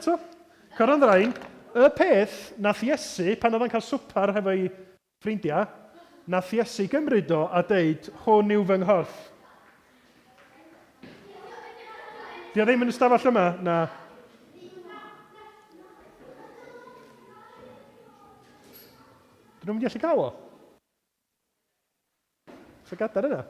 eto. Coron ddrain. Y peth nath Iesu, pan oedd o'n cael swpar hefo'i ffrindiau, nath Iesu gymryd o a deud, hwn yw fy nghorff. Di o ddim yn y stafell yma, na. Dyn nhw'n mynd i allu cael o? Oes y gadair yna?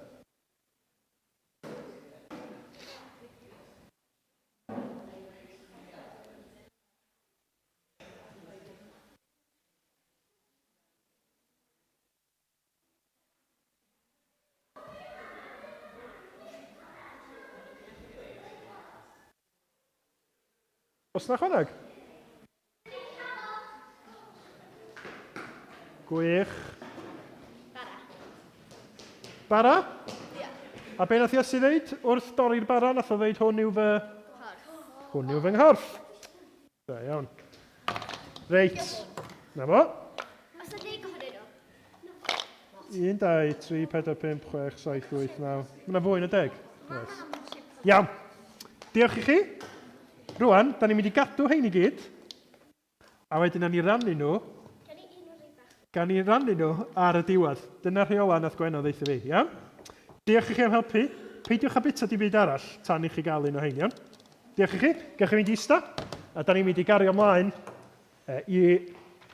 Oes 'na chwaneg? Gwych. Bara. Bara? Ia. A be nath Iesu ddeud wrth dorri'r bara? Nath o ddeud hwn yw fy... Nghorff. Hwn yw fy nghorff. Da iawn. Reit. Na fo. Os yna ddeg ohonyn nhw. 1, 2, 3, 4, 5, 6, 7, 8, 9. Mae yna fwy na deg. Yes. Iawn. Diolch i chi. Rwan, da ni'n mynd i gadw hein i gyd. A wedyn nawn ni rannu nhw. Gan ni rannu nhw ar y diwedd. Dyna rheola nath Gwenno ddeutha fi, iawn? Diolch i chi am helpu. Peidiwch â bita dim byd arall tan i chi gael un o hein, iawn? Diolch i chi. Gewch chi fynd i ista. A da ni'n mynd i gario ymlaen I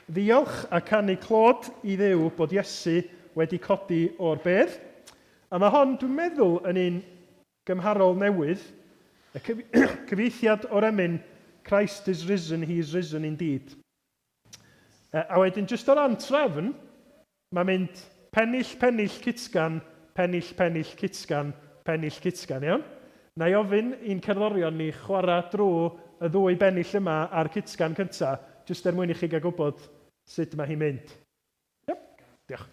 ddiolch a canu clod i Dduw bod Iesu wedi codi o'r bedd. A mae hon, dwi'n meddwl, yn un gymharol newydd, y cyfieithiad o'r emyn Christ is risen, he is risen indeed. A wedyn, jyst o ran trefn, Mae'n mynd pennill, pennill, cytgan, pennill, pennill, cytgan, pennill, cytgan, iawn? Na i ofyn i'n cerddorion ni chwarae drwy y ddwy bennill yma a'r cytgan cynta, jyst er mwyn i chi gael gwybod sut mae hi'n mynd. Iawn? Diolch.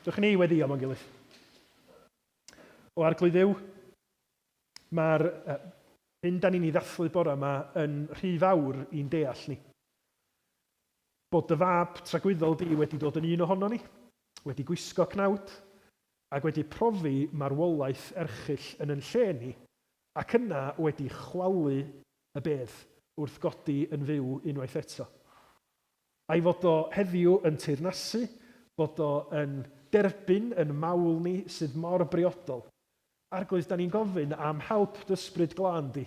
Dewch i ni weddio mewn gilydd. O Arglwydd Dduw, mae'r uh, hyn da ni'n ei ddathlu bore yma yn rhy fawr i'n deall ni. Bod dy fab tragwyddol di wedi dod yn un ohono ni, wedi gwisgo cnawd, ac wedi profi marwolaeth erchyll yn yn lle ni, ac yna wedi chwalu y bedd wrth godi yn fyw unwaith eto. A'i fod o heddiw yn teyrnasu, bod o yn derbyn yn mawl ni sydd mor briodol. Arglwydd, da ni'n gofyn am help dy Ysbryd Glân di.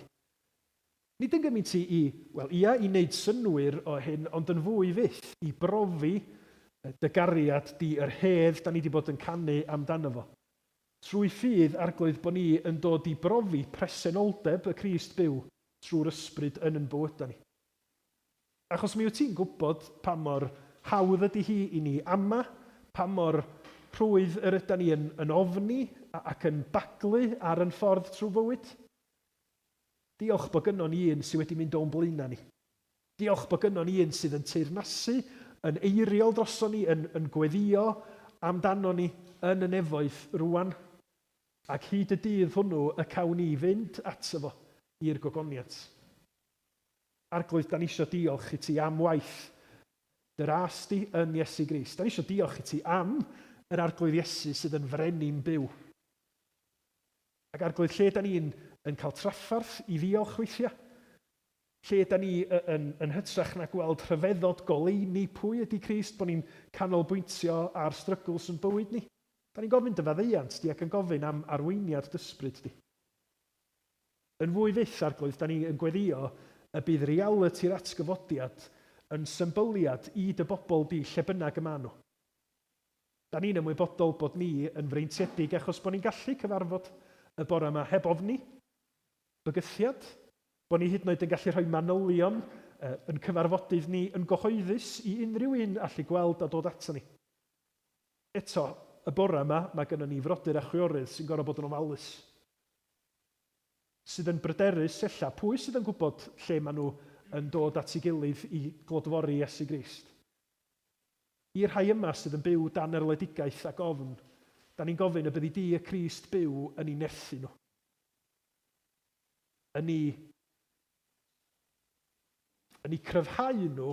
Nid yn gymaint i, i, wel, ia, i wneud synnwyr o hyn, ond yn fwy fyth, i brofi dy gariad di, yr hedd da ni di bod yn canu amdano fo. Trwy ffydd, Arglwydd, bod ni yn dod i brofi presenoldeb y Crist byw trwy'r Ysbryd yn yn bywydau ni. Achos mi wyt ti'n gwybod pa mor hawdd ydy hi i ni ama, pa mor rhwydd yr ydan ni yn, yn ofni ac yn baglu ar yn ffordd trwy fywyd. Diolch bod gynnon ni un sydd wedi mynd o'n blaenau ni. Diolch bod gynnon ni un sydd yn teyrnasu, yn eiriol droson ni, yn, yn gweddïo amdano ni yn y nefoedd rwan. Ac hyd y dydd hwnnw y cawn ni fynd ato fo i'r gogoniant. Arglwydd, da ni isio diolch i ti am waith dy ras di yn Iesu Grist. Da ni isio diolch i ti am yr Arglwydd Iesu sydd yn frenin byw. Ac Arglwydd, lle da ni'n yn cael trafferth i ddiolch weithiau? Lle da ni yn, yn hytrach na gweld rhyfeddod goleuni pwy ydy Crist, bod ni'n canolbwyntio ar struggles yn bywyd ni? Da ni'n gofyn dy faddeuant di ac yn gofyn am arweiniad d'ysbryd di. Yn fwy fyth, Arglwydd, da ni yn gweddïo y bydd realiti'r atgyfodiad yn symbyliad i dy bobl di lle bynnag y maen nhw. Da ni'n ymwybodol bod ni yn freintiedig achos bod ni'n gallu cyfarfod y bore yma heb ofni bygythiad, bod ni hyd yn oed yn gallu rhoi manylion yn cyfarfodydd ni yn gyhoeddus i unrhyw un allu gweld a dod ato ni. Eto, y bore yma, mae gynnon ni frodyr a chwiorydd sy'n gorfod bod yn ofalus. Sydd yn bryderus ella, pwy sydd yn gwybod lle maen nhw yn dod at ei gilydd i glodfori Iesu Grist? I'r rhai yma sydd yn byw dan erledigaeth ac ofn, da ni'n gofyn y byddi di y Crist byw yn eu nerthu nhw. Yn eu yn eu cryfhau nhw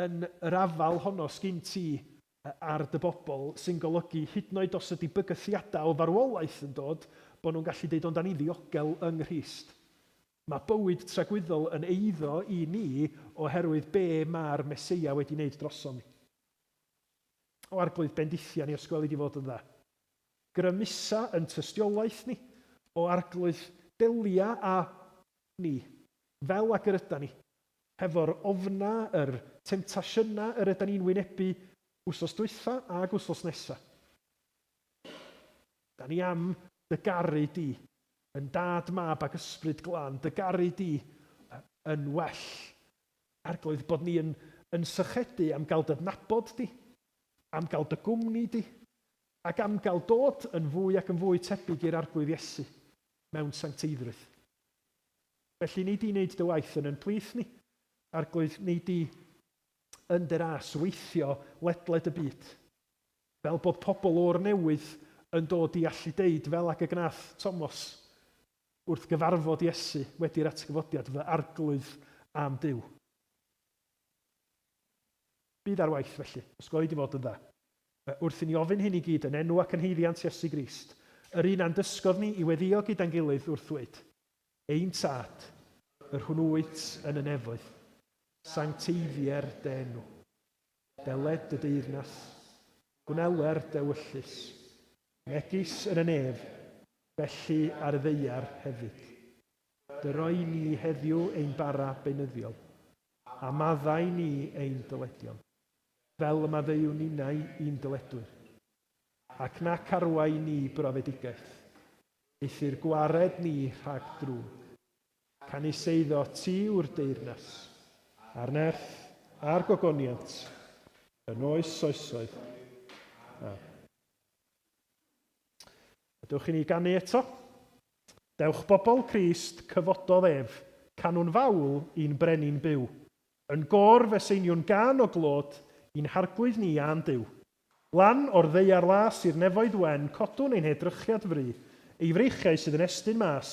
yn yr afal honno sgin ti ar dy bobl, sy'n golygu hyd yn oed os ydy bygythiadau o farwolaeth yn dod, bod nhw'n gallu deud ond da ni'n ddiogel yng Nghrist. Mae bywyd tragwyddol yn eiddo i ni oherwydd be mae'r Meseia wedi wneud drosom ni. O Arglwydd, bendithia ni os gweli di fod yn dda. Grymusa yn tystiolaeth ni. O Arglwydd, delia â ni, fel ag yr yda ni, hefo'r ofna, yr temtasiynau yr yda ni'n wynebu wsos dwytha ag wsos nesa. Da ni am dy garu di, yn Dad, Mab ac Ysbryd Glân, dy garu di yn well. Arglwydd, bod ni yn, yn sychedu am gael dy adnabod di, am gael dy gwmni di, ac am gael dod yn fwy ac yn fwy tebyg i'r Arglwydd Iesu mewn sancteiddrwydd. Felly, nei di wneud dy waith yn yn plith ni, Arglwydd, nei di yn dy ras weithio ledled y byd, fel bod pobl o'r newydd yn dod i allu deud, fel ag y gnath Tomos wrth gyfarfod Iesu wedi'r atgyfodiad, Fy Arglwydd a'm Duw. Bydd ar waith felly, os gweli di fod yn dda. Wrth i ni ofyn hyn i gyd yn enw ac yn haeddiant Iesu Grist, yr un a'n dysgodd ni i weddïo gyda'n gilydd wrth ddweud, Ein Tad, yr hwn wyt yn y nefoedd, sancteiddier dy enw. Deled dy deyrnas, gwneler d'ewyllys, megis yn y nef, felly ar y ddaear hefyd. Dy roi ni heddiw ein bara beunyddiol, a maddau ni ein dyledion, fel y maddeuwn ninnau i'n dyledwyr. Ac nac arwain ni brofedigaeth, eithr gwared ni rhag drwg. Canys eiddo ti yw'r deyrnas, a'r nerth, a'r gogoniant, yn oes oesoedd. Amen. A dewch i ni ganu eto. Dewch bobl Crist, cyfododd ef, canwn fawl i'n brenin byw. Yn gôr fe seiniwn gân o glod i'n Harglwydd ni a'n Duw. Lan o'r ddaear las i'r nefoedd wen, codwn ein hedrychiad fry, ei freichiau sydd yn estyn mas,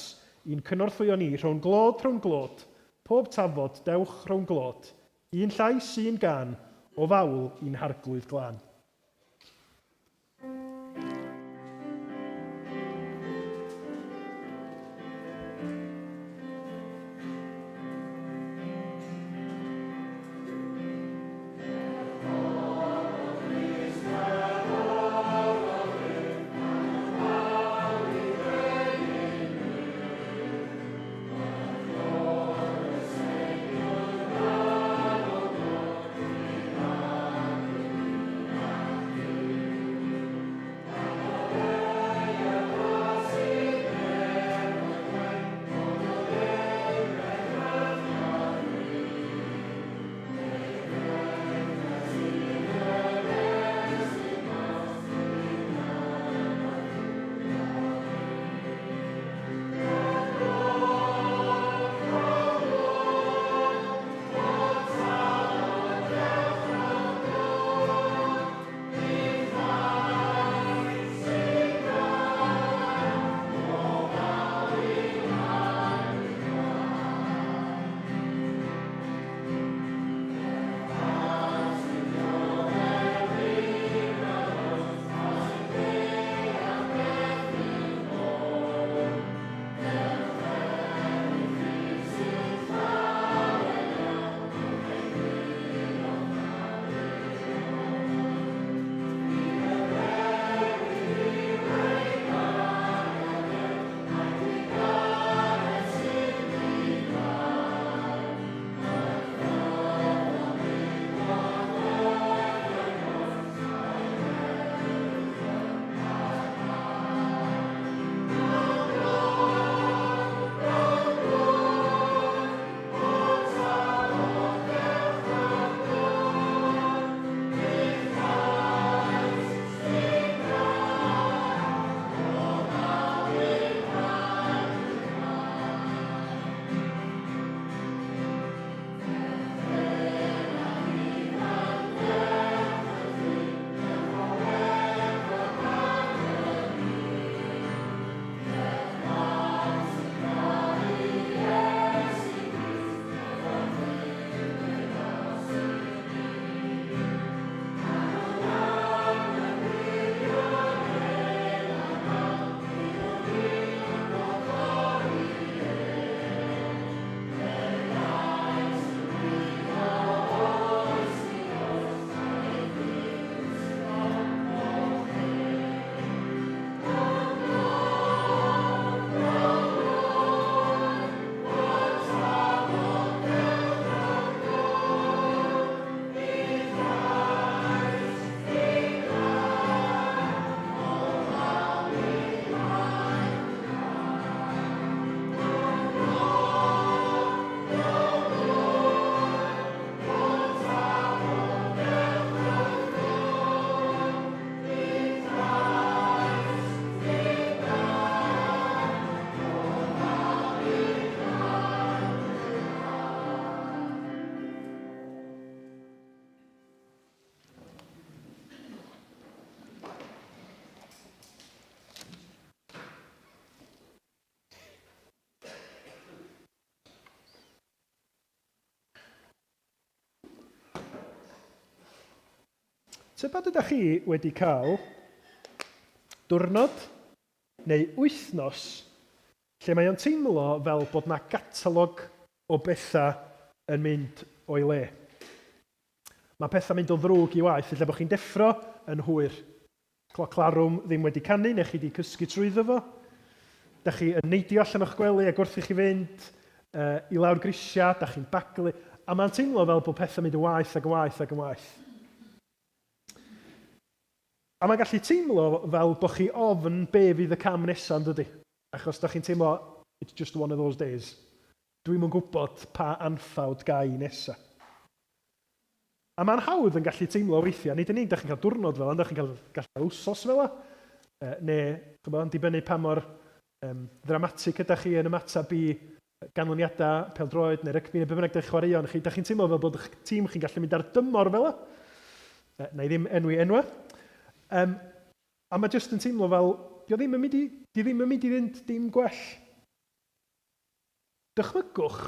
i'n cynorthwyo ni, rhown glod, rhown glod, pob tafod, dewch, rhown glod, un llais, un gân, o fawl i'n Harglwydd glân. Tybed ydych chi wedi cael diwrnod neu wythnos lle mae o'n teimlo fel bod 'na gatalog o bethau yn mynd o'i le. Mae pethau'n mynd o ddrwg i waeth, ella bod chi'n deffro yn hwyr. Cloc larwm ddim wedi canu neu chi 'di cysgu trwyddo fo. Da chi yn neidio allan o'ch gwely ac wrth i chi fynd uh, i lawr grisiau, da chi'n baglu, a mae'n teimlo fel bod pethau'n mynd yn waeth ac yn waeth ac yn waeth. A mae'n gallu teimlo fel bod chi ofn be fydd y cam nesaf, yn dydy? Achos da chi'n teimlo, it's just one of those days. Dwi'm yn gwybod pa anffawd ga i nesa. A mae'n hawdd yn gallu teimlo weithiau, nid yn unig dach chi'n cael diwrnod fel 'na, ond dach chi'n cael, gallu cael wsos fel 'na, neu ch'mod, yn dibynnu pa mor um, ddramatig ydych chi yn ymateb i ganlyniadau pêl-droed neu rygbi neu be bynnag dych chwaraeon chi, dach chi'n teimlo fel bod eich tîm chi'n gallu mynd ar dymor fel 'na. Na i ddim enwi enwau. Um, a mae jyst yn teimlo fel, di o ddim yn mynd i, di ddim yn mynd i fynd dim gwell. Dychmygwch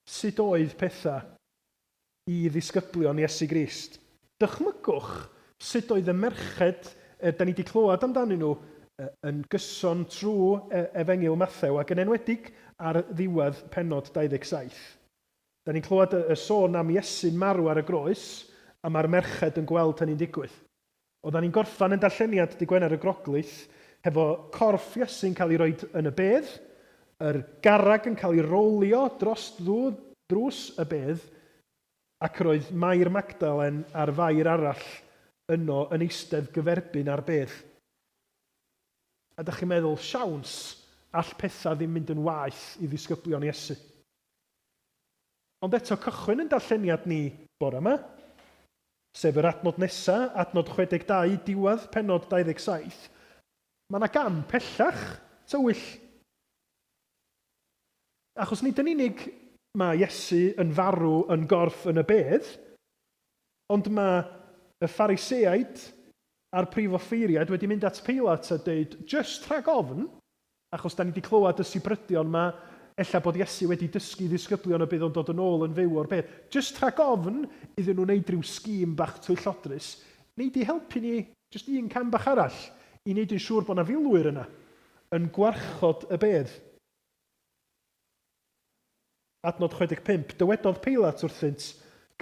sut oedd pethau i ddisgyblion Iesu Grist. Dychmygwch sut oedd y merched da ni 'di clywed amdanyn nhw yn gyson trwy Efengyl Mathew ac yn enwedig ar ddiwedd pennod 27. Da ni'n clywed y sôn am Iesu'n marw ar y groes a mae'r merched yn gweld hynny'n digwydd. Oeddan ni'n gorffen yn darlleniad Dydd Gwener y Groglith hefo corff Iesu'n cael ei roid yn y bedd, yr garreg yn cael ei rowlio dros ddrws y bedd, ac roedd Mair Magdalen a'r Fair arall yno yn eistedd gyferbyn â'r bedd. A dach chi'n meddwl, siawns all pethau ddim mynd yn waeth i ddisgyblion Iesu. Ond eto, cychwyn yn darlleniad ni bore yma, sef yr adnod nesa, adnod 62, diwedd pennod 27, mae yna gam pellach tywyll. Achos nid yn unig mae Iesu yn farw yn gorff yn y bedd, ond mae y Phariseaid a'r prif offeiriaid wedi mynd at Peilat a deud, jyst rhag ofn, Achos da ni 'di clywed y sibrydion 'ma, ella bod Iesu wedi dysgu i ddisgyblion y bydd o'n dod yn ôl yn fyw o'r bedd. Jyst rhag ofn iddyn nhw wneud rhyw scheme bach twyllodrus, nei di helpu ni jyst un cam bach arall i wneud yn siŵr bod 'na filwyr yna yn gwarchod y bedd. Adnod 65, Dywedodd Peilat wrthynt,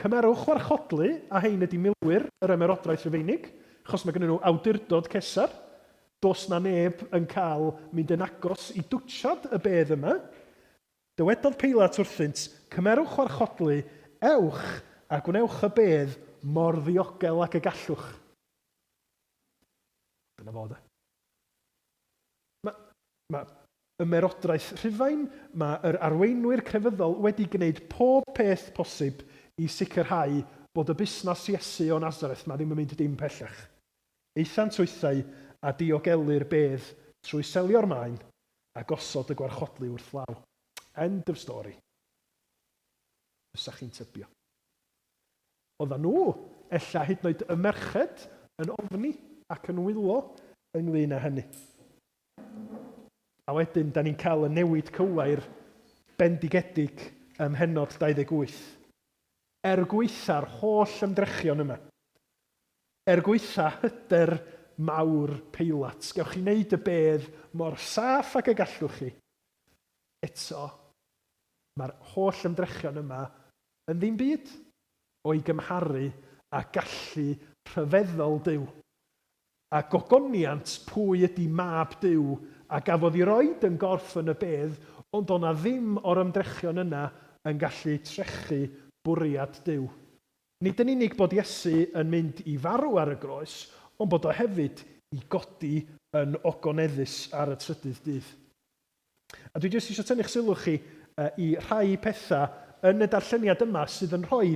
Cymerwch warchodlu, a hein ydy milwyr yr Ymerodraeth Rufeinig, achos mae gennyn nhw awdurdod Cesar. Does 'na neb yn cael mynd yn agos i dwtsiad y bedd yma. Dywedodd Peilat wrthynt, Cymerwch warchodlu, ewch a gwnewch y bedd mor ddiogel ag y gallwch. Dyna fo, de. Mae, mae Ymerodraeth Rhufain, mae yr arweinwyr crefyddol wedi gwneud pob peth posib i sicrhau bod y busnes Iesu o Nazareth 'ma ddim yn mynd dim pellach. Aethant hwythau a diogelu'r bedd trwy selio'r maen a gosod y gwarchodlu wrth law. End of story. Fysa chi'n tybio. Oeddan nhw, ella hyd yn oed y merched, yn ofni ac yn wylo ynglyn â hynny. A wedyn, da ni'n cael y newid cywair bendigedig ym mhennod 28. Er gwaetha'r holl ymdrechion yma, er gwaetha hyder mawr Peilat, gewch chi wneud y bedd mor saff ag y gallwch chi, eto, mae'r holl ymdrechion yma yn ddim byd o'i gymharu â gallu rhyfeddol Duw, a gogoniant pwy ydi Mab Duw a gafodd ei roid yn gorff yn y bedd, ond o' 'na ddim o'r ymdrechion yna yn gallu trechu bwriad Duw. Nid yn unig bod Iesu yn mynd i farw ar y groes, ond bod o hefyd i godi yn ogoneddus ar y trydydd dydd. A dwi jyst eisiau tynnu'ch sylw chi i rhai pethau yn y darlleniad yma sydd yn rhoi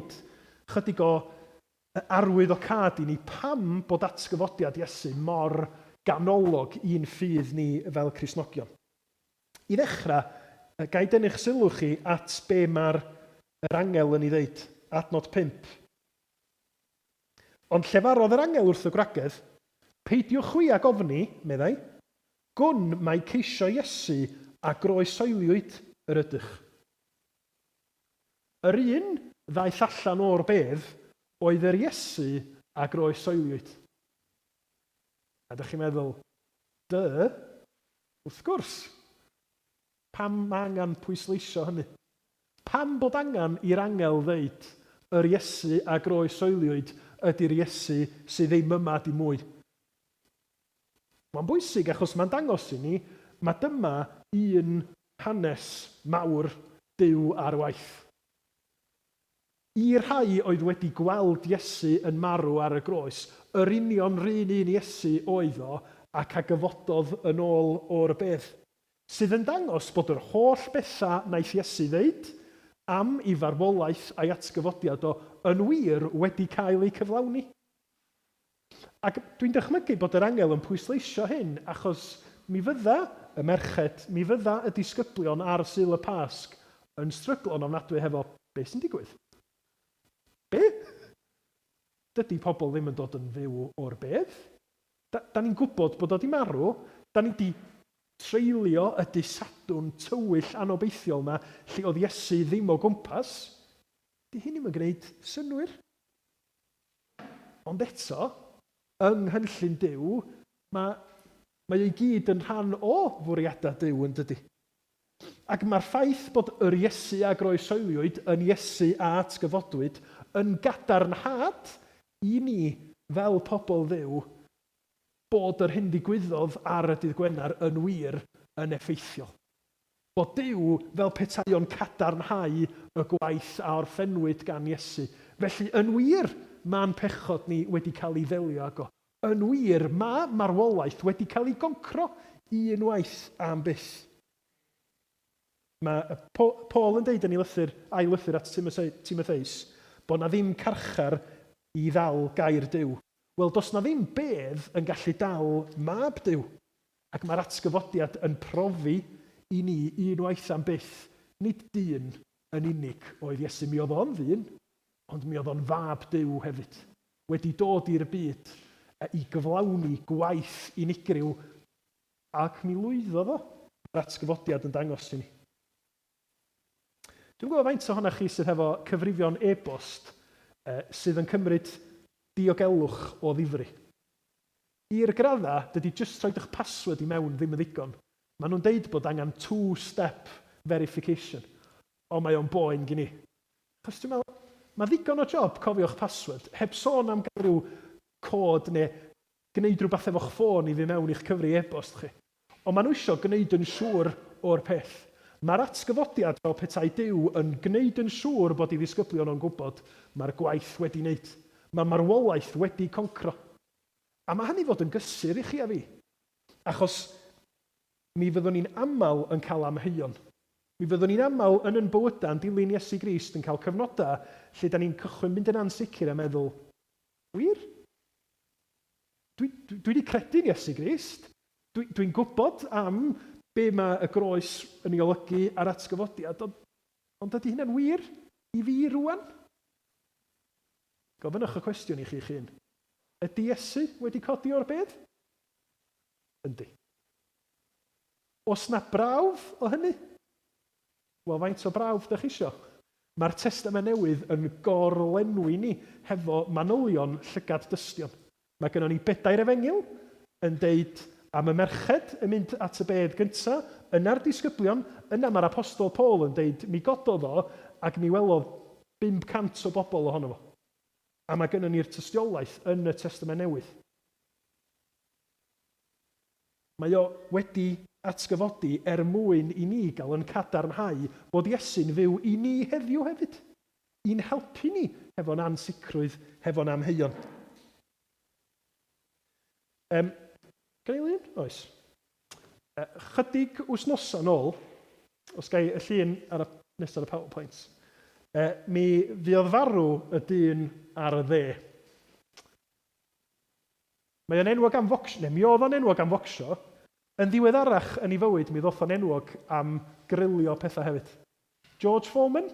chydig o arwyddocâd i ni pam bod atgyfodiad Iesu mor ganolog i'n ffydd ni fel Cristnogion. I ddechrau, ga i dynnu'ch sylw chi at be mae'r yr angel yn ei ddeud, adnod 5. Ond llefarodd yr angel wrth y gwragedd, Peidiwch chwi ag ofni, meddai, Gwn mai ceisio Iesu a groesoeliwyd yr ydych. Yr un ddaeth allan o'r bedd oedd yr Iesu a groesoeliwyd. A dych chi'n meddwl, Dy, wrth gwrs. Pam mae angen pwysleisio hynny? Pam bod angen i'r angel ddeud, yr Iesu a groesoeliwyd ydy'r Iesu sydd ddim yma dim mwy? Mae'n bwysig achos mae'n dangos i ni ma dyma un hanes mawr Duw ar waith. I'r rhai oedd wedi gweld Iesu yn marw ar y groes, yr union 'run un Iesu oedd o ac a gyfododd yn ôl o'r bedd. Sydd yn dangos bod yr holl bethau wnaeth Iesu ddeud am ei farwolaeth a'i atgyfodiad o yn wir wedi cael eu cyflawni. Ac dwi'n dychmygu bod yr angel yn pwysleisio hyn achos mi fydda y merched, mi fydda y disgyblion ar Sul y Pasg yn stryglo'n ofnadwy hefo be sy'n digwydd? Be? Dydy pobl ddim yn dod yn fyw o'r bedd. Da, da ni'n gwybod bod o 'di marw, da ni 'di treulio y dydd Sadwrn tywyll anobeithiol 'ma lle oedd Iesu ddim o gwmpas. 'Di hyn ddim yn gwneud synnwyr. Ond eto, yng nghynllun Duw, mae, mae o i gyd yn rhan o fwriadau Duw, yn dydy? Ac mae'r ffaith bod yr Iesu a groesoeliwyd yn Iesu a atgyfodwyd yn gadarnhad i ni fel pobl Dduw bod yr hyn ddigwyddodd ar y dydd Gwener yn wir yn effeithiol. Bod Duw fel petai o'n cadarnhau y gwaith a orffennwyd gan Iesu. Felly, yn wir, mae'n pechod ni wedi cael ei ddelio ag o. Yn wir, mae marwolaeth wedi cael ei goncro unwaith am byth. Mae Paul yn deud yn ei lythyr, ail lythyr at Timotheus, bod 'na ddim carchar i ddal gair Duw. Wel, does 'na ddim bedd yn gallu dal Mab Duw. Ac mae'r atgyfodiad yn profi i ni unwaith am byth, nid dyn yn unig oedd Iesu. Mi oedd o'n ddyn, ond mi oedd o'n Fab Duw hefyd, wedi dod i'r byd i gyflawni gwaith unigryw, ac mi lwyddodd o. Mae'r atgyfodiad yn dangos i ni. Dwi'm yn gwybod faint ohonoch chi sydd hefo cyfrifion e-bost sydd yn cymryd diogelwch o ddifri. I'r graddau, dydy jyst rhoid eich password i mewn ddim yn ddigon. Maen nhw'n deud bod angen two-step verification. Ond mae o'n boen gin i. Achos dwi'n meddwl, mae ddigon o job cofio'ch password, heb sôn am gael rhyw cod neu gwneud rhywbeth efo'ch ffôn i fynd mewn i'ch cyfri e-bost chi. Ond maen nhw isio gwneud yn siŵr o'r peth. Mae'r atgyfodiad fel petai Duw yn gwneud yn siŵr bod ei ddisgyblion o'n gwybod, mae'r gwaith wedi wneud. Mae marwolaeth wedi concro. A mae hynny fod yn gysur i chi a fi. Achos mi fyddwn ni'n aml yn cael amheuon. Mi fyddwn ni'n aml yn yn bywydau yn dilyn Iesu Grist yn cael cyfnodau lle da ni'n cychwyn mynd yn ansicr a meddwl, Wir? Dwi, dwi, dwi wedi credu'n Iesu Grist. Dwi, dwi'n gwybod am be mae y groes yn ei olygu a'r atgyfodiad, ond, ond ydy hynna'n wir i fi rwan? Gofynnwch y cwestiwn i chi'ch hun. Ydy Iesu wedi codi o'r bedd? Yndi. Oes 'na brawf o hynny? Wel, faint o brawf dych chi isio? Mae'r Testament Newydd yn gorlenwi ni hefo manylion llygad dystion. Mae gynnon ni bedair efengyl yn deud am y merched yn mynd at y bedd gynta, yna'r disgyblion, yna mae'r Apostol Paul yn deud mi gododd o ac mi welodd 500 o bobl ohono fo. A mae gynnon ni'r tystiolaeth yn y Testament Newydd. Mae o wedi atgyfodi er mwyn i ni gael yn cadarnhau bod Iesu'n fyw i ni heddiw hefyd, i'n helpu ni hefo'n ansicrwydd, hefo'n amheuon. Um, Gen i lun? Oes. Chydig wythnosau nôl, os ga i y llun ar y, nesaf ar y PowerPoint, mi fuodd farw y dyn ar y dde. Mae o'n enwog am focsio, neu mi oedd o'n enwog am focsio. Yn ddiweddarach yn ei fywyd mi ddoth o'n enwog am grilio pethau hefyd. George Foreman?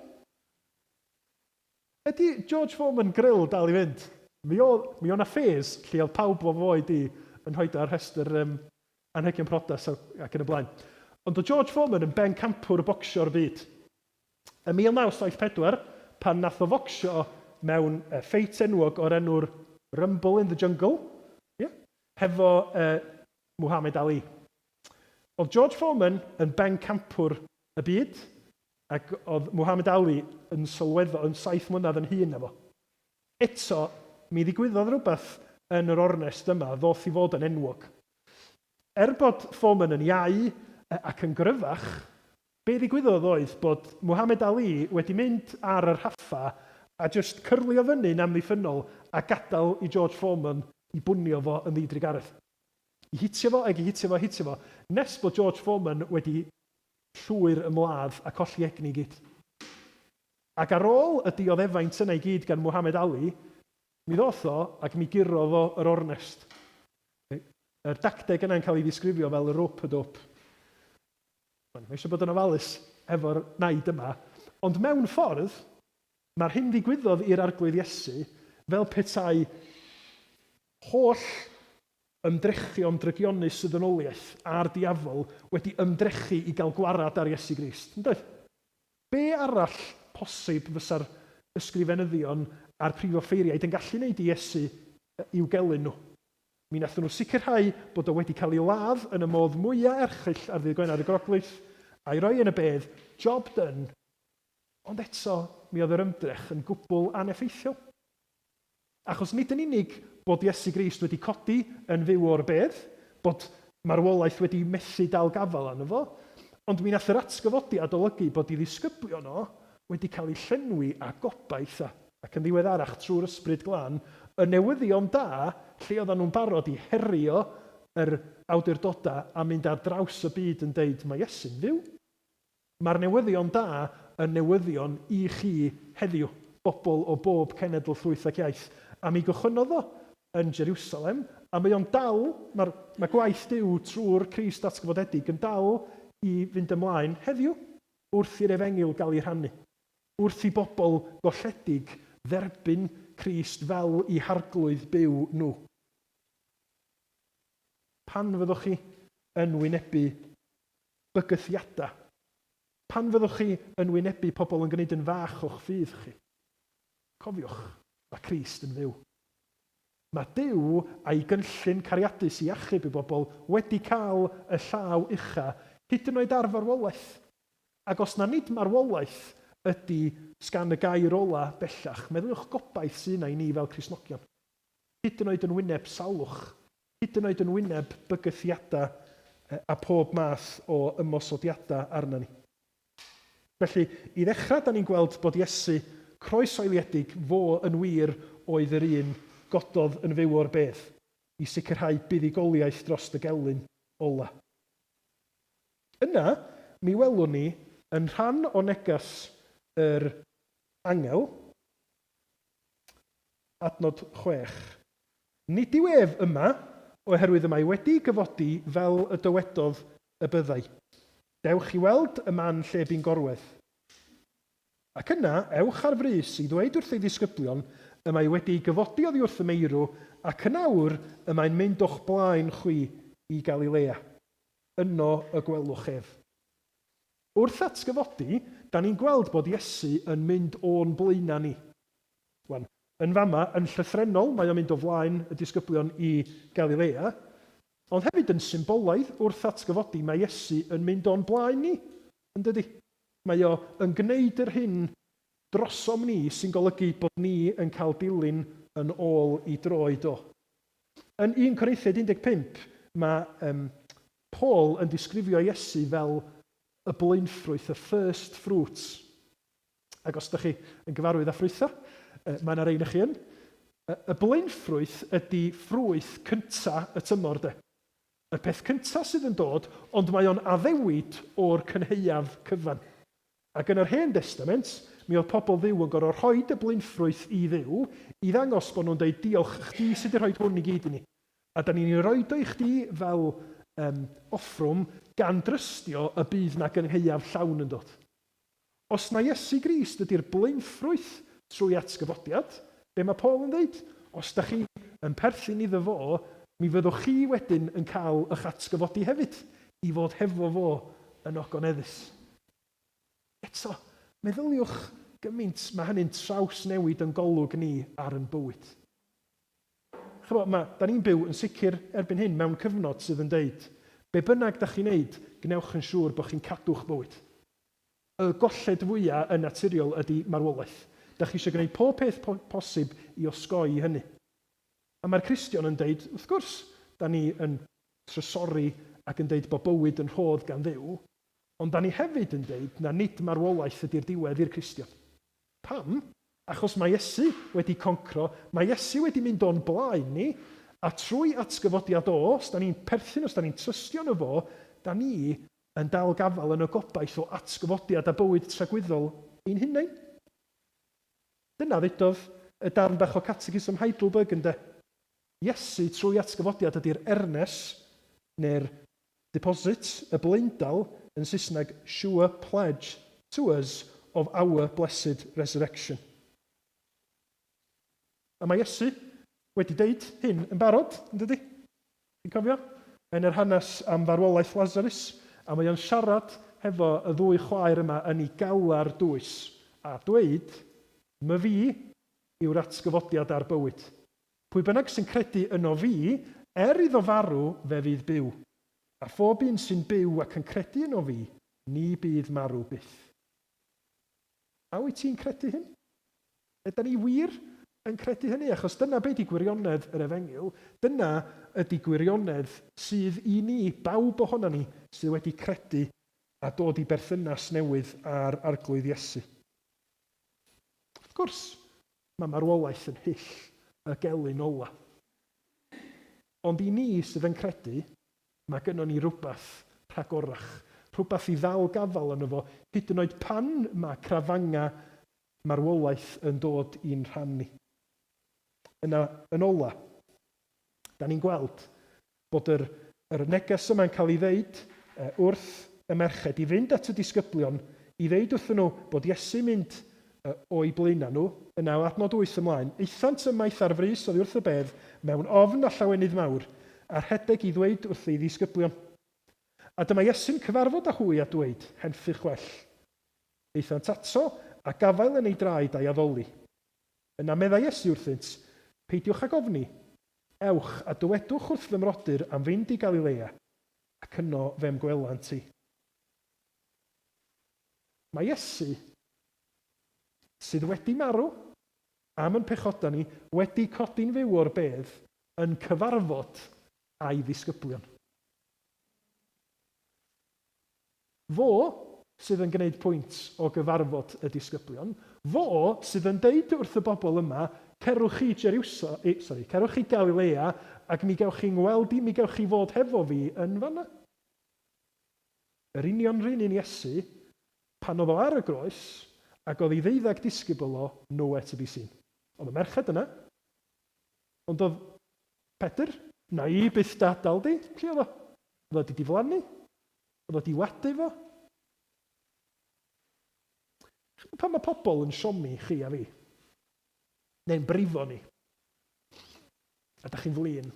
Ydy George Foreman grill dal i fynd? Mi oedd, mi oedd 'na phase lle oedd pawb o fy oed i yn rhoid o ar rhestr um, anrhegion priodas ac yn y blaen. Ond oedd George Foreman yn bencampwr bocsio'r byd. Ym 1974, pan nath o focsio mewn ffeit enwog o'r enw'r Rumble in the Jungle, ie, hefo Muhammad Ali. Oedd George Foreman yn bencampwr y byd, ac oedd Muhammad Ali yn sylweddol, yn saith mlynedd yn hŷn na fo. Eto, mi ddigwyddodd rhywbeth yn yr ornest yma ddoth i fod yn enwog. Er bod Foreman yn iau ac yn gryfach, Be ddigwyddodd oedd bod Muhammad Ali wedi mynd ar y rhaffa a jyst cyrlio fyny'n amddiffynnol a gadael i George Foreman i bwnio fo yn ddi-drugaredd. I hitio fo ag i hitio fo a hitio fo, nes bod George Foreman wedi llwyr ymladd a colli egni i gyd. Ac ar ôl y dioddefaint yna i gyd gan Muhammad Ali, mi ddoth o ac mi gurodd o yr ornest. Yr dacteg yna'n cael ei ddisgrifio fel y rope-a-dope. Mae eisiau bod yn ofalus efo'r naid yma, ond mewn ffordd, mae'r hyn ddigwyddodd i'r Arglwydd Iesu fel petai holl Ymdrechion drygionus y ddynoliaeth a'r diafol wedi ymdrechu i gael gwarad ar Iesu Grist, yn doedd? Be arall posib fysa'r ysgrifenyddion a'r prifoffeiriaid yn gallu wneud i Iesu i'w gelyn nhw? Mi wnaethon nhw sicrhau bod o wedi cael ei ladd yn y modd mwya erchyll ar ddydd Gwener y Groglith, a'i roi yn y bedd, job done, ond eto mi oedd yr ymdrech yn gwbl aneffeithiol. Achos nid yn unig bod Iesu Grist wedi codi yn fyw o'r bedd, bod marwolaeth wedi methu dal gafael arno fo, ond mi wnaeth yr atgyfodiad olygu bod ei ddisgyblion o wedi cael eu llenwi â gobaith a, ac yn ddiweddarach trwy'r Ysbryd Glân, y newyddion da lle oedden nhw'n barod i herio yr awdurdodau a mynd ar draws y byd yn deud mae Iesu'n fyw. Mae'r newyddion da yn newyddion i chi heddiw, bobl o bob cenedl, llwyth ac iaith. A mi gychwynnodd o yn Jeriwsalem, a mae o'n dal, mae'r, mae gwaith Duw trwy'r Crist atgyfodedig yn dal i fynd ymlaen heddiw, wrth i'r efengyl gael ei rhannu, wrth i bobl golledig dderbyn Crist fel eu Harglwydd byw nhw. Pan fyddwch chi yn wynebu bygythiadau. Pan fyddwch chi yn wynebu pobl yn gwneud yn fach o'ch ffydd chi, cofiwch, mae Crist yn fyw. Mae Duw a'i gynllun cariadus i achub ei bobl wedi cael y llaw ucha, hyd yn oed ar farwolaeth. Ac os na nid marwolaeth ydy sgan y gair ola bellach, meddyliwch gobaith sy' 'na i ni fel Cristnogion. Hyd yn oed yn wyneb salwch, hyd yn oed yn wyneb bygythiadau a phob math o ymosodiadau arna ni. Felly, i ddechrau, da ni'n gweld bod Iesu croeshoeliedig, fo yn wir oedd yr un gododd yn fyw o'r bedd i sicrhau buddugoliaeth drost y gelyn ola. Yna, mi welwn ni, yn rhan o neges yr angel, adnod 6, Nid yw ef yma, oherwydd y mae wedi gyfodi fel y dywedodd y byddai. Dewch i weld y man lle bu'n gorwedd. Ac yna, ewch ar frys i ddweud wrth ei ddisgyblion, y mae wedi ei gyfodi oddi wrth y meirw, ac yn awr y mae'n mynd o'ch blaen chwi i Galilea. Yno y gwelwch ef. Wrth atgyfodi, da ni'n gweld bod Iesu yn mynd o'n blaenau ni. Wan, yn fama, yn llythrennol, mae o'n mynd o flaen y disgyblion i Galilea, ond hefyd yn symbolaidd, wrth atgyfodi, mae Iesu yn mynd o'n blaen ni, yn dydy? Mae o yn gwneud yr hyn drosom ni sy'n golygu bod ni yn cael dilyn yn ôl i droed o. Yn 1 Corinthiaid 15, mae um, Paul yn disgrifio Iesu fel y blaenffrwyth, y first fruits. Ac os ydych chi yn gyfarwydd â ffrwythau, mae yna rei chi yn. Y blaenffrwyth ydy ffrwyth cynta y tymor de. Y peth cynta sydd yn dod, ond mae o'n addewid o'r cynhaeaf cyfan. Ac yn yr Hen Destament, mi oedd pobl Dduw yn gorfod rhoid y blaenffrwyth i Dduw i ddangos bod nhw'n deud diolch, chdi sydd wedi rhoi hwn i gyd i ni. A da ni'n ei roid o i chdi fel um, offrwm gan drystio y bydd na gynhaeaf llawn yn dod. Os na Iesu Grist ydy'r blaenffrwyth trwy atgyfodiad, be mae Paul yn ddeud? Os da chi yn perthyn iddo fo, mi fyddwch chi wedyn yn cael eich atgyfodi hefyd, i fod hefo fo yn ogoneddus. Eto, meddyliwch gymaint mae hynny'n trawsnewid yn golwg ni ar yn bywyd. Chymod, mae, da ni'n byw yn sicr erbyn hyn mewn cyfnod sydd yn deud, be bynnag da chi'n neud, gwnewch yn siŵr bod chi'n cadw'ch bywyd. Y golled fwya yn naturiol ydy marwolaeth. Da chi eisiau gwneud pob peth po posib i osgoi hynny. A mae'r Cristion yn deud, wrth gwrs, da ni yn trysori ac yn deud bod bywyd yn rhodd gan Dduw, ond da ni hefyd yn deud na nid marwolaeth ydy'r diwedd i'r Cristion. Pam? Achos mae Iesu wedi concro, mae Iesu wedi mynd o'n blaen ni, a trwy atgyfodiad o, os da ni'n perthyn, os da ni'n trystio yno fo, da ni yn dal gafael yn y gobaith o atgyfodiad a bywyd tragwyddol ein hunain. Dyna ddudodd y darn bach o Catechism Heidelberg, ynde? Iesu trwy atgyfodiad ydy'r ernes, neu'r deposit, y blaendal, yn Saesneg, sure pledge to us of our blessed resurrection. A mae Iesu wedi deud hyn yn barod, yn dydy? Ti'n cofio? Yn yr hanes am farwolaeth Lazarus, a mae o'n siarad hefo y ddwy chwaer yma yn ei galar dwys, a dweud, Myfi yw'r atgyfodiad a'r bywyd. Pwy bynnag sy'n credu yno fi, er iddo farw, fe fydd byw. A phob un sy'n byw ac yn credu yno fi, ni bydd marw byth. A wyt ti'n credu hyn? Ydan ni wir yn credu hynny? Achos dyna be di gwirionedd yr Efengyl, dyna ydi gwirionedd sydd i ni, bawb ohonon ni sydd wedi credu a dod i berthynas newydd â'r Arglwydd Iesu. Wrth gwrs, mae marwolaeth yn hyll y gelyn ola. Ond i ni sydd yn credu, mae gynnon ni rywbeth rhagorach, rhywbeth i ddal gafael yno fo, hyd yn oed pan mae crafangau marwolaeth yn dod i'n rhan ni. Yna, yn ola, da ni'n gweld bod yr, yr neges yma'n cael ei ddeud wrth y merched i fynd at y disgyblion, i ddeud wrthyn nhw bod Iesu'n mynd o'u blaenau nhw, yna o adnod 8 ymlaen, aethant ymaith ar frys oddi wrth y bedd mewn ofn a llawenydd mawr, a rhedeg i ddweud wrth ei ddisgyblion. A dyma Iesu'n cyfarfod â hwy a dweud, Henffych well. Aethant ato, a gafael yn ei draed a'i addoli. Yna meddai Iesu wrthynt, Peidiwch ag ofni. Ewch, a dywedwch wrth fy mrodyr am fynd i Galilea, ac yno fe'm gwelant i. Mae Iesu, sydd wedi marw am yn pechodau ni, wedi codi'n fyw o'r bedd, yn cyfarfod â'i ddisgyblion. Fo sydd yn gwneud pwynt o gyfarfod y disgyblion. Fo sydd yn deud wrth y bobl yma, cerwch i Jeriwsa, e, sorry, cerwch i Galilea ac mi gewch chi ngweld i, mi gewch chi fod hefo fi yn fanna. Yr union run un Iesu, pan oedd o ar y groes, ac oedd ei ddeuddeg disgybl o nowhere to be seen. Oedd y merched yna, ond oedd Pedr, na i byth d'adael di, lle oedd o? Oedd o wedi diflannu? Oedd o 'di wadu fo? Ch'mod pan mae pobl yn siomi chi a fi? Neu'n brifo ni? A da chi'n flin?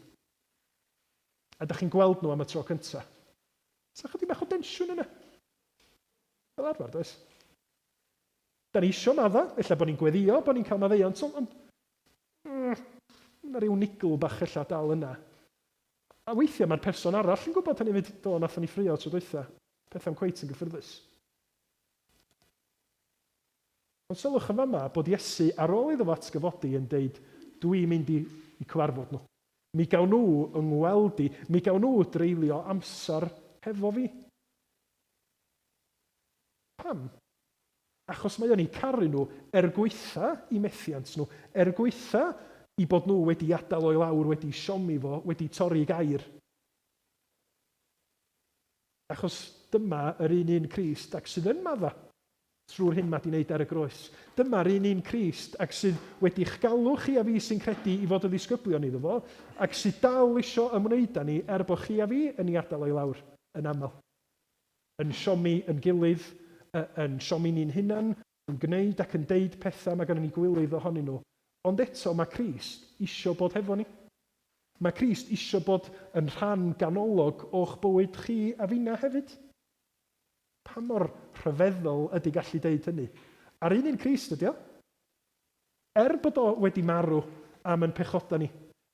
A da chi'n gweld nhw am y tro cynta? Sa chydig bach o densiwn yna? Fel arfer, does? Da ni isio madda, ella bod ni'n gweddio bod ni'n cael maddeuant, ond mae rhyw nigl bach ella dal yna. A weithiau mae'r person arall yn gwybod hynny 'fyd, do, nathon ni ffraeo tro dwytha, pethau'm cweit yn gyffyrddus. Ond sylwch yn fama bod Iesu, ar ôl iddo fo atgyfodi, yn deud, dw i'n mynd i i cyfarfod nhw. Mi gawn nhw yng ngweld i, mi gawn nhw dreulio amser hefo fi. Pam? Achos mae o'n eu caru nhw er gwaetha i methiant nhw, er gwaetha i bod nhw wedi adael o i lawr, wedi siomi fo, wedi torri gair. Achos dyma yr un un Crist ac sydd yn madda trwy'r hyn mae di wneud ar y groes. Dyma'r un un Crist ac sydd wedi'ch galw chi a fi sy'n credu i fod yn ddisgyblion iddo fo, ac sydd dal isio ymwneud â ni er bod chi a fi yn ei adael o i lawr yn aml. yn siomi yn gilydd, yn siomi ni'n hunan, yn gwneud ac yn deud pethau mae gynnon ni gwilydd ohonyn nhw, ond eto mae Crist isio bod hefo ni. Mae Crist isio bod yn rhan ganolog o'ch bywyd chi a finna hefyd. Pa mor rhyfeddol ydy gallu deud hynny? A'r un un Crist ydy o. Er bod o wedi marw am yn pechodau ni,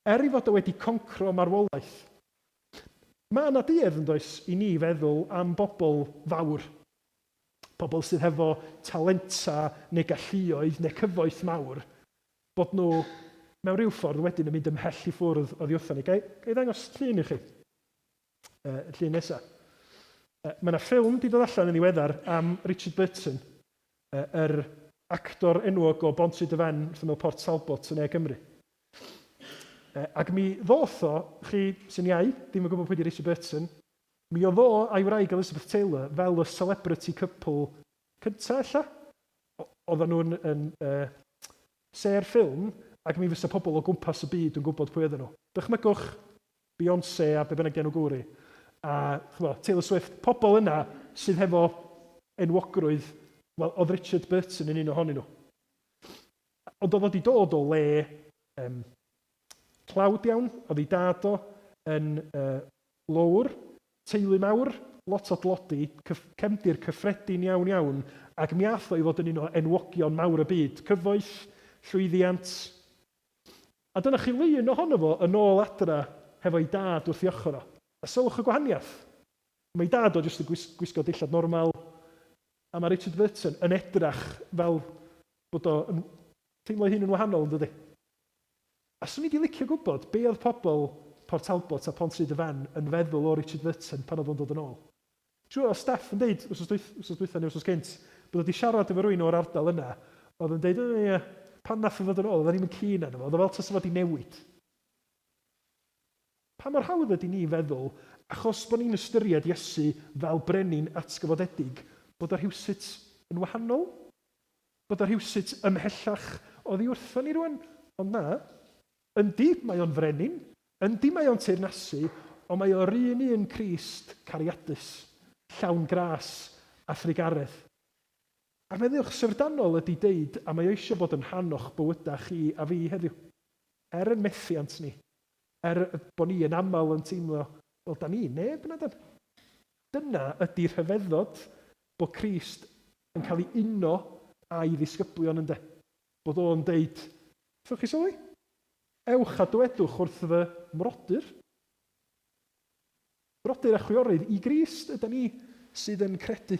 er ei fod o wedi concro marwolaeth, Mae yna duedd, yn does, i ni feddwl am bobl fawr, pobl sydd hefo talentau neu galluoedd neu cyfoeth mawr, bod nhw mewn rhyw ffordd wedyn yn mynd ymhell i ffwrdd oddi wrthon ni. Ga i, ga i ddangos llun i chi? Uh, y llun nesaf. Uh, mae yna ffilm di dod allan yn ddiweddar am Richard Burton, uh, yr actor enwog o Bont-rhyd-y-fen wrth ymyl Port Talbot yn Ne Cymru. Ac mi ddoth o, chi sy'n iau, ddim yn gwybod pwy di Richard Burton, mi oedd o a'i wraig Elizabeth Taylor fel y celebrity couple cynta ella. Oedden nhw'n yn, uh, sêr ffilm, ac mi fysa pobl o gwmpas y byd yn gwybod pwy oedden nhw. Dychmygwch Beyonce a be bynnag di enw gŵr hi, a ch'mo, Taylor Swift, pobl yna sydd hefo enwogrwydd, wel, oedd Richard Burton yn un ohonyn nhw. Ond oedd o 'di dod o le yym tlawd iawn, oedd ei dad o yn uh, lowr, teulu mawr, lot o dlodi, cyff cefndir cyffredin iawn iawn, ac mi ath o i fod yn un o enwogion mawr y byd, cyfoeth, llwyddiant. A dyna chi lun ohono fo yn ôl adra hefo'i dad wrth ei ochr o. A sylwch y gwahaniaeth. Mae ei dad o jyst yn gwis gwisgo dillad normal, a mae Richard Burton yn edrach fel bod o yn teimlo'i hun yn wahanol, yn dydi? A 'swn i 'di licio gwybod be oedd pobl Port Talbot a Pontrhyd-y-fen yn feddwl o Richard Burton pan oedd o'n dod yn ôl. Siŵr oedd Steff yn deud wsos dwyth- wsos dwytha neu wsos gynt bod o 'di siarad efo rywun o'r ardal yna oedd yn deud, o ie, pan nath o ddod yn ôl, oedden ni'm yn keen arno fo, oedd o fel tasa fo 'di newid. Pa mor hawdd ydy ni feddwl, achos bod ni'n ystyried Iesu fel brenin atgyfodedig, bod o rhywsut yn wahanol? Bod o rhywsut ymhellach oddi wrthon ni rwan? Ond na. Yndi, mae o'n frenin. Yndi, mae o'n teyrnasu, ond mae o'r un un Crist cariadus, llawn gras a thrugaredd. A meddyliwch, syfrdanol ydy deud, a mae o eisiau bod yn rhan o'ch bywydau chi a fi heddiw. Er yn methiant ni, er bod ni yn aml yn teimlo, wel, da ni neb na dan. Dyna ydy rhyfeddod bod Crist yn cael ei uno â'i ddisgyblion ynde? Bod o'n deud, Llwch chi sylwi? Ewch a dywedwch wrth fy mrodyr. Brodyr a chwiorydd i Grist yda ni sydd yn credu.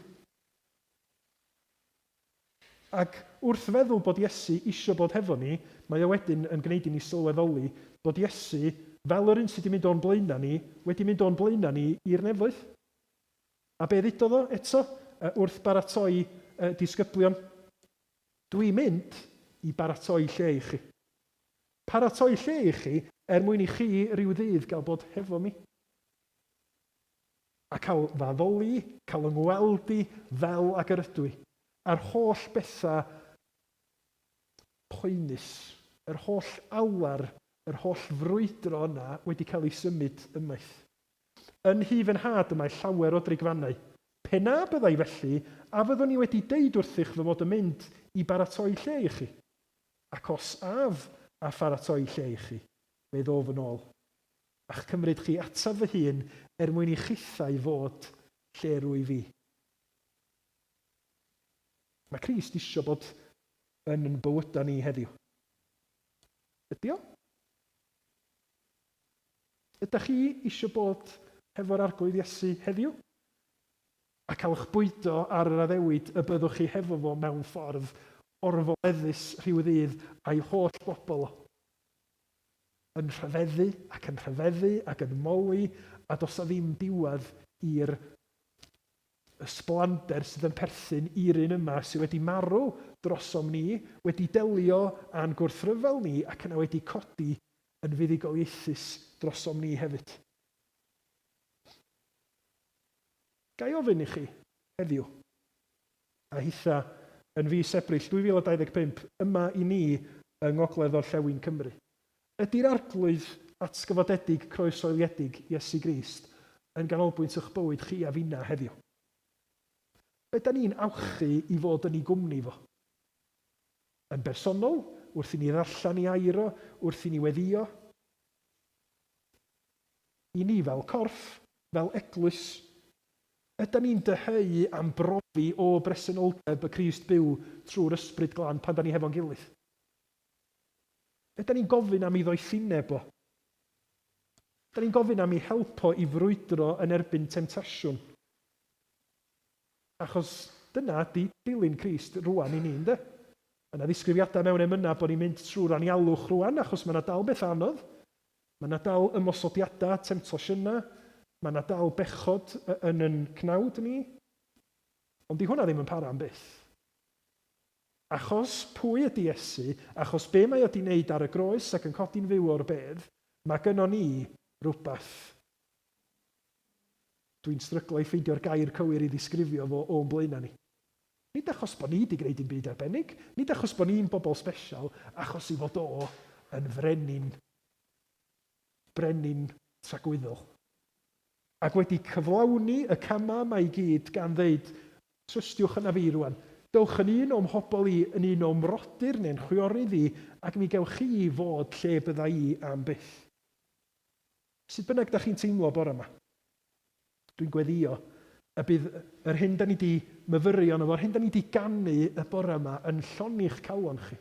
Ac wrth feddwl bod Iesu isio bod hefo ni, mae o wedyn yn gwneud i ni sylweddoli bod Iesu, fel yr un sydd wedi mynd o'n blaenau ni, wedi mynd o'n blaenau ni i'r nefoedd. A be ddudodd o eto wrth baratoi disgyblion? Dwi'n mynd i baratoi lle i chi. Paratoi lle i chi er mwyn i chi ryw ddydd gael bod hefo mi. A cael fy addoli, cael 'y ngweld i fel ag yr ydw i. A'r holl bethau poenus, yr holl alar, yr holl frwydro yna wedi cael ei symud ymaith. Yn nhŷ fy nhad y mae llawer o drigfannau. Pe na byddai felly, a fyddwn i wedi deud wrthych fy mod yn mynd i baratoi lle i chi? Ac os af a pharatoi lle i chi, fe ddof yn ôl, a'ch cymryd chi ataf fy hun er mwyn i chithau fod lle rwyf fi. Mae Crist isio bod yn yn bywydau ni heddiw. Ydy o? Ydych chi eisiau bod hefo'r Arglwydd Iesu heddiw? A cael eich bwydo ar yr addewid y byddwch chi hefo fo mewn ffordd orfoleddus rhyw ddydd a'i holl bobl o. Yn rhyfeddu ac yn rhyfeddu ac yn moli a does 'na ddim diwedd i'r ysblander sydd yn perthyn i'r un yma sydd wedi marw drosom ni, wedi delio â'n gwrthryfel ni ac yna wedi codi yn fuddugoliaethus drosom ni hefyd. Ga i ofyn i chi heddiw, a hitha yn fis Ebrill 2025 yma i ni yng Ngogledd-orllewin Cymru, ydy'r Arglwydd atgyfodedig croeshoeliedig Iesu Grist yn ganolbwynt y'ch bywyd chi a finna heddiw? Be da ni'n awchu i fod yn ei gwmni fo? Yn bersonol, wrth i ni ddarllen ei air o, wrth i ni weddïo. I ni fel corff, fel eglwys, ydan ni'n dyheu am brofi o bresenoldeb y Crist byw trwy'r Ysbryd Glân pan da ni hefo'n gilydd? Ydan ni'n gofyn am ei ddoethineb o? Ydan ni'n gofyn am ei help o i frwydro yn erbyn temtasiwn? Achos dyna ydy dilyn Crist rŵan i ni, ynde? Mae yna ddisgrifiadau mewn emynau bod ni'n mynd trwy'r anialwch rŵan, achos mae yna dal bethau anodd. Mae yna dal ymosodiadau, temtasiynau. Mae yna dal bechod yn yn cnawd ni. Ond di hwnna ddim yn para am byth. Achos pwy ydy Iesu, achos be mae o di wneud ar y groes ac yn codi'n fyw o'r bedd, mae gynnon ni rywbeth. Dwi'n stryglo i ffeindio'r gair cywir i ddisgrifio fo o'n blaenau ni. Nid achos bod ni 'di gwneud dim byd arbennig, nid achos bod ni'n bobl sbesial, achos ei fod o yn frenin, brenin tragwyddol. Ac wedi cyflawni y camau yma i gyd gan ddeud, trystiwch yna fi rwan, dewch yn un o'm mhobl i, yn un o'm mrodyr neu'n chwiorydd i, ac mi gewch chi fod lle bydda i am byth. Sut bynnag da chi'n teimlo bore yma, dwi'n gweddïo y bydd yr hyn da ni di myfyrio arno fo, yr hyn da ni di ganu y bore yma yn llonni'ch calon chi.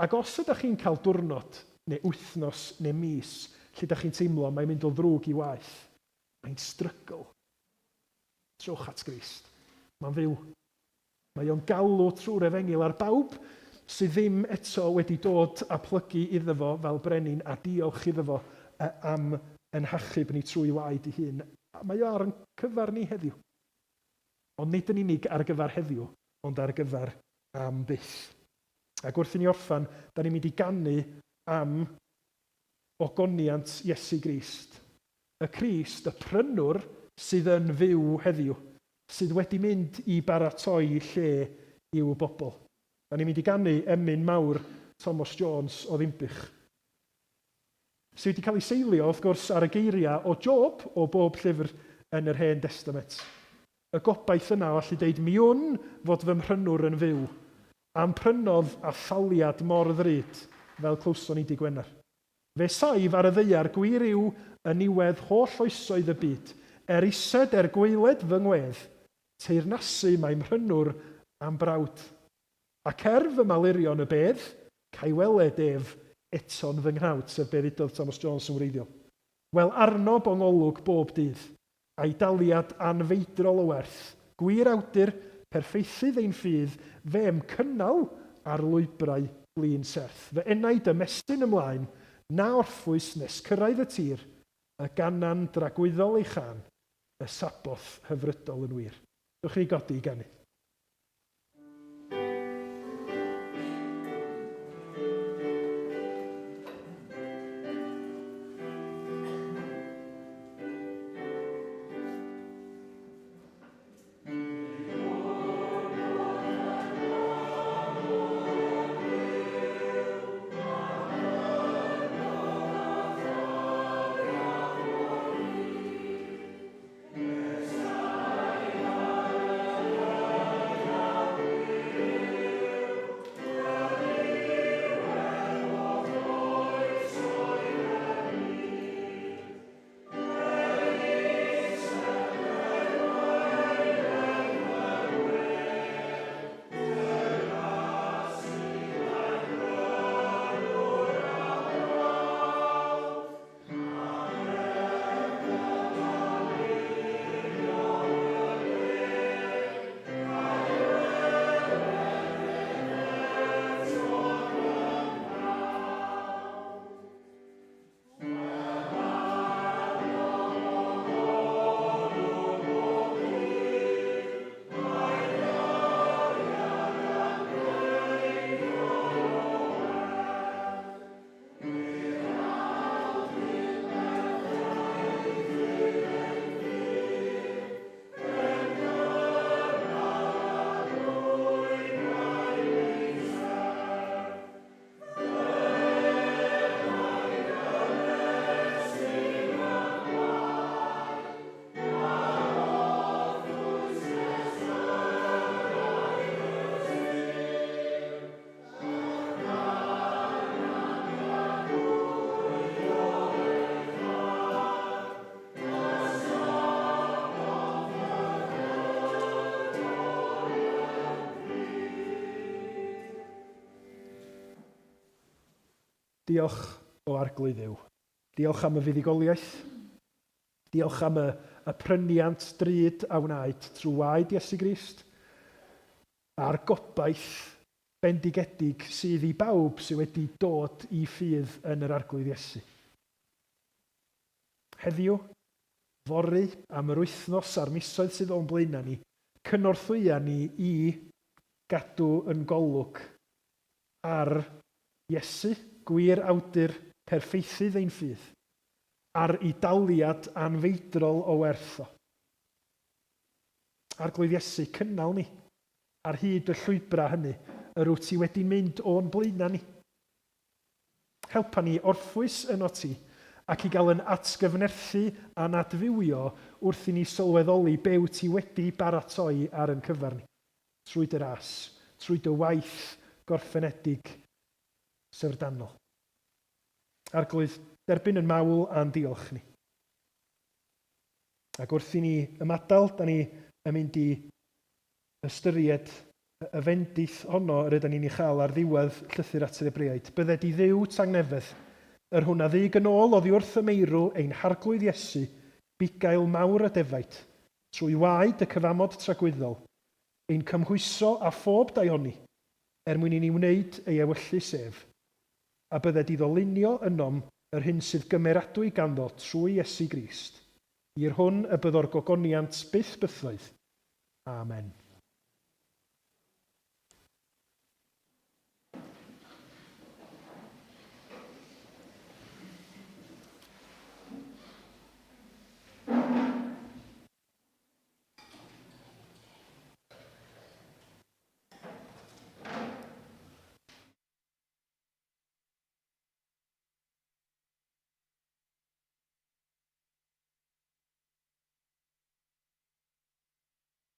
Ac os ydych chi'n cael diwrnod neu wythnos neu mis lle da chi'n teimlo mae'n mynd o ddrwg i waeth, mae'n strygl, trowch at Grist. Mae'n fyw. Mae o'n galw trwy'r Efengyl ar bawb sydd ddim eto wedi dod a plygu iddo fo fel brenin a diolch iddo fo am ein hachub ni trwy waed ei hun. Mae o ar ein cyfer ni heddiw. Ond nid yn unig ar gyfer heddiw, ond ar gyfer am byth. Ac wrth i ni orffen, da ni'n mynd i ganu am ogoniant Iesu Grist. Y Crist, y prynwr sydd yn fyw heddiw, sydd wedi mynd i baratoi lle i'w bobl. Da ni'n mynd i ganu emyn mawr Tomos Jones o Ddinbych. Sydd wedi cael ei seilio, wrth gwrs, ar y geiriau o Job o bob llyfr yn yr Hen Destament. Y gobaith yna o allu deud mi wn fod fy mhrynwr yn fyw, a'm prynodd â thaliad mor ddrud, fel clywson ni dy' Gwener. Fe saif ar y ddaear gwir yw y niwedd holl oesoedd y byd, er ised er gwaeled fy ngwedd, teyrnasu mae mhrynwr a'm brawd. Ac er fy malurion y bedd, ca'i weled ef eto'n fy nghnawd, sef be ddudodd Thomas Jones yn wreiddiol. Wel arno bo ngolwg bob dydd, a'i daliad anfeidrol o werth, gwir awdur, perffeithydd ein ffydd, fe'm cynnal ar lwybrau blin serth. Fy enaid ymestyn ymlaen, na orffwys nes cyrraedd y tir, y ganan dragwyddol ei chân, y Saboth hyfrydol yn wir. Dewch i ni godi i ganu. Diolch o Arglwydd Dduw. Diolch am y fuddugoliaeth. Diolch am y, y pryniant drud a wnaed trwy waed Iesu Grist a'r gobaith bendigedig sydd i bawb sydd wedi dod i ffydd yn yr Arglwydd Iesu. Heddiw, fory, am yr wythnos a'r misoedd sydd o'n blaenau ni, cynorthwya ni i gadw yn golwg ar Iesu, gwir awdur perffeithydd ein ffydd, ar i daliad anfeidrol o werth o. Arglwydd Iesu, cynnal ni ar hyd y llwybrau hynny yr wyt ti wedi mynd o'n blaenau ni. Helpa ni orffwys ynot ti ac i gael yn atgyfnerthu a'n adfywio wrth i ni sylweddoli be wyt ti wedi baratoi ar yn cyfer ni, trwy dy ras, trwy dy waith gorffenedig syfrdanol. Arglwydd, Derbyn yn mawl a'n diolch ni. Ac wrth i ni ymadael, da ni yn mynd i ystyried y fendith honno yr ydan ni'n ei chael ar ddiwedd llythyr at yr Hebreaid. Bydded i Dduw tangnefedd, yr hwn a ddug yn ôl oddi wrth y meirw ein Harglwydd Iesu, bugail mawr y defaid, trwy waed y cyfamod tragwyddol, ein cymhwyso â phob daioni, er mwyn i ni wneud ei ewyllys ef, a bydded iddo lunio ynom yr hyn sydd gymeradwy ganddo trwy Iesu Grist, i'r hwn y byddo'r gogoniant byth bythoedd. Amen.